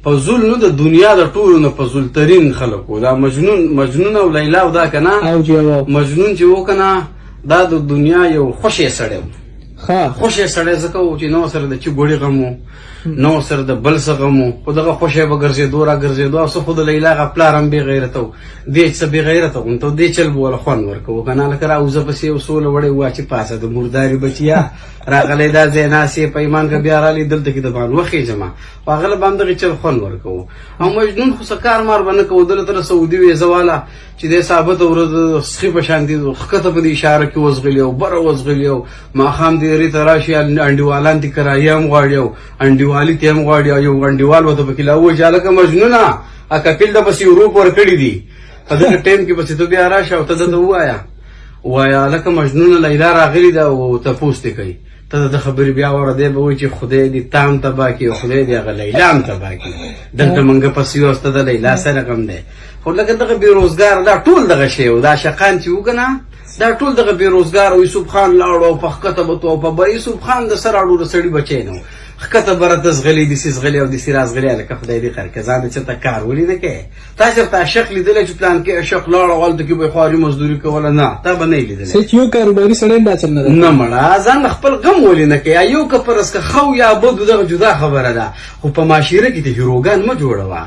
فضول نو د دنیا د ټولو نه فضول ترین خلک وو. دا مجنون، مجنون او لیلا او دا کنه. او جی او. مجنون چې و کنه، دا د دنیا یو خوشې سړی و. خوشې سړی ځکه و چې نو سره د چې ګوړي غم و، نو سره د بل څه غم و، خو دغه خوشې به ګرځېدو را ګرځېدو. او څه خو د لیلا غ پلار هم بې غیرته و، دې څه بې غیرته غونته دې چل به وله خوند ورکوو که نه، لکه را وزه پسې یو سوله وړی وه چې پاڅه د مردارې بچیه، راغلی دا ځای ناست یې، په ایمان که بیا رالی دلته کې د باندې وخېژمه. خو هغه له به همدغې چل خوند ورکوو. او مجنون خو څه کار مار به نه کوو، دله ته سعودي ویزه والا چې دی ثابته ورځ سخي په شان دي ښکته په دې اشاره کې وځغلي او بره وځغلي، او ماښام دې ری ته راشي، انډیوالان دې کرایه هم غواړي او انډیوالي ته هم غواړي، او یو انډیوال ورته پکې لا ووایي چې هلکه مجنونه، کفیل د پسې روپ ورکړي دي، په دغه ټایم کې پسې ته بیا راشه او ته ده ته ووایه، وایه هلکه مجنونه لیلا راغلي ده او تپوس دې کوي. ته د خبرې بیا وره، دی به وایي چې خدای دې تام تباه کړي او خدای دې هغه لیلا هم تباه کړي، دلته مونږ پسې یو سته د لیلا سره غم دی. خو لکه دغه بې روزګاره دا ټول دغه شی و، دا شقان چې و که نه، دا ټول دغه بې روزګاره و. یوسف خان لاړو او په ښکته به تو او په بره، یوسف خان د سر اړو د سړي بچی نه و، ښکته بره ته ځغلي، داسې ځغلي او داسې راځغلي. هلکه خدای دې خیر که ځان دې چېرته کار ولیده که تا چېرته عاشق لیدلی چې پلان کې عاشق لاړ او هلته کې به یې خواري مزدوري کوله؟ نه، تا به نه یې لیدلی. څه چې یو کاروباري سړی دا چل نه ده. نه مړه، ځان خپل غم ولې نه کوي؟ یو که فرض که ښه یا بد دغه جدا خبره ده، خو په معاشره کې د هیروګان مه جوړوه.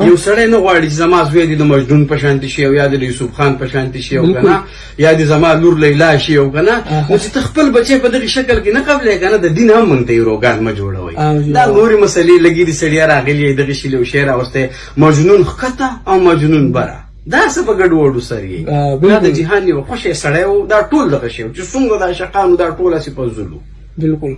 یو سړی نه غواړي چې زما زوی دې د مجنون په شانتې شي او یا دې د یوسف خان په شانتې شي او که نه یا دې زما لور لیلا شي او که نه، نو چې ته خپل بچی په دغه شکل کې نه قبلې که نه، د دین هم موږ ته هیروګان مه جوړوئ. دا نورې مسلې لګي دي، سړیا راغلي دغه شي یو شی راوستی، مجنون ښکته او مجنون بره، دا څه په ګډوډو سر یې. دا د جهان یو خوشی سړی و، دا ټول دغه شی چې څومره د عاشقانو دا ټول هسې په زلو. بالکل.